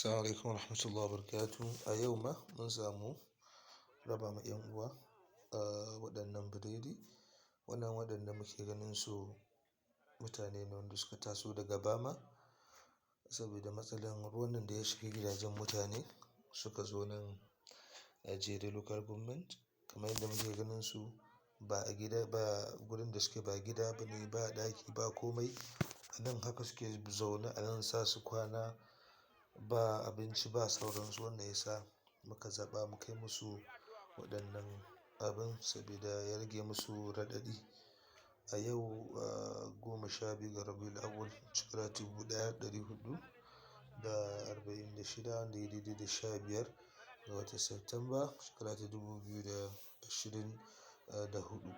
Assalamu alaikum warahmatullahi wabarakatuh. A yau ma mun samu raba ma 'yan uwa waɗannan biredi. Wannan waɗanda muke ganin su mutane ne wanda suka taso daga Bama saboda matsalan ruwan nan da ya shiga gidajen mutane suka zo nan a Jere Local Government. Kamar yadda muke ganin su ba a gida ba, gurin da suke ba gida bane, ba ɗaki ba komai. A nan haka suke zaune, a nan za su kwana, ba abinci ba sauransu. Wannan ya sa muka zaɓa mu kai musu waɗannan abin saboda ya rage musu raɗaɗi. A yau 12 ga Rabiul Awwal shekara 1446 wanda ya daidai da 15 ga watan Satumba shekara ta 2024.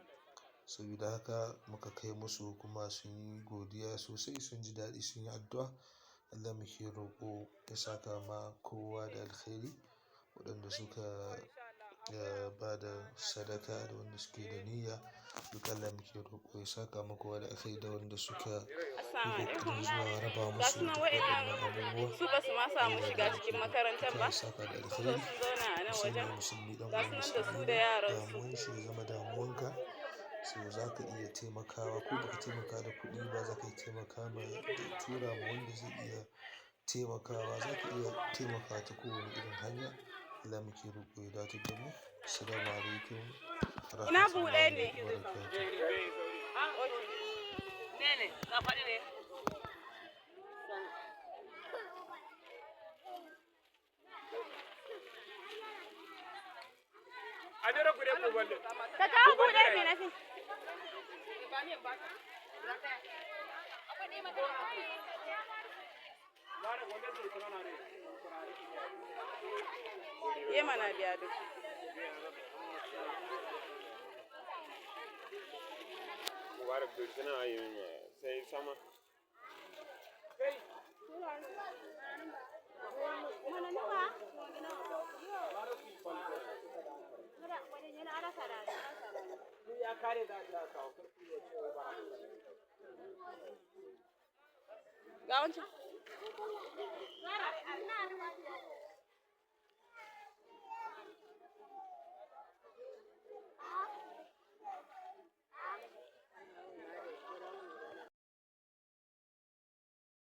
Saboda haka muka kai musu kuma sun yi godiya sosai, sun ji daɗi, sun yi addu'a. Allah muke roƙo ya saka ma kowa da alkhairi, waɗanda suka ba da sadaka da wanda suke da niyya. Duk Allah muke roƙo ya saka ma kowa da alkhairi da wanda suka yi Assalamu ƙoƙarin alaikum. zuwa raba Ga musu su nan duk wa'innan waɗannan abubuwa. su ba su ma samu Allah shiga muke cikin roƙo makarantar duka ba. ya saka da Sun zo alkhairi. sun zauna a nan Musamman wajen. musulmi ɗan Ga uwan su nan da su musulmi da ne, yaransu. damuwan shi ya zama damuwanka. So za ka iya taimakawa ko baka taimaka da kuɗi ba, za ka iya taimaka ma da tura ma wanda zai iya taimakawa. Za ka iya taimakawa ta kowane irin hanya. Allah muke roƙo ya datar da mu. Assalamu alaikum Ina buɗe warahmatullahi ne? wabarakatuh. Ka kawo buɗe ne na fi. Ye mana biya duk. Mubarak dursana sai sama. Ga wancan.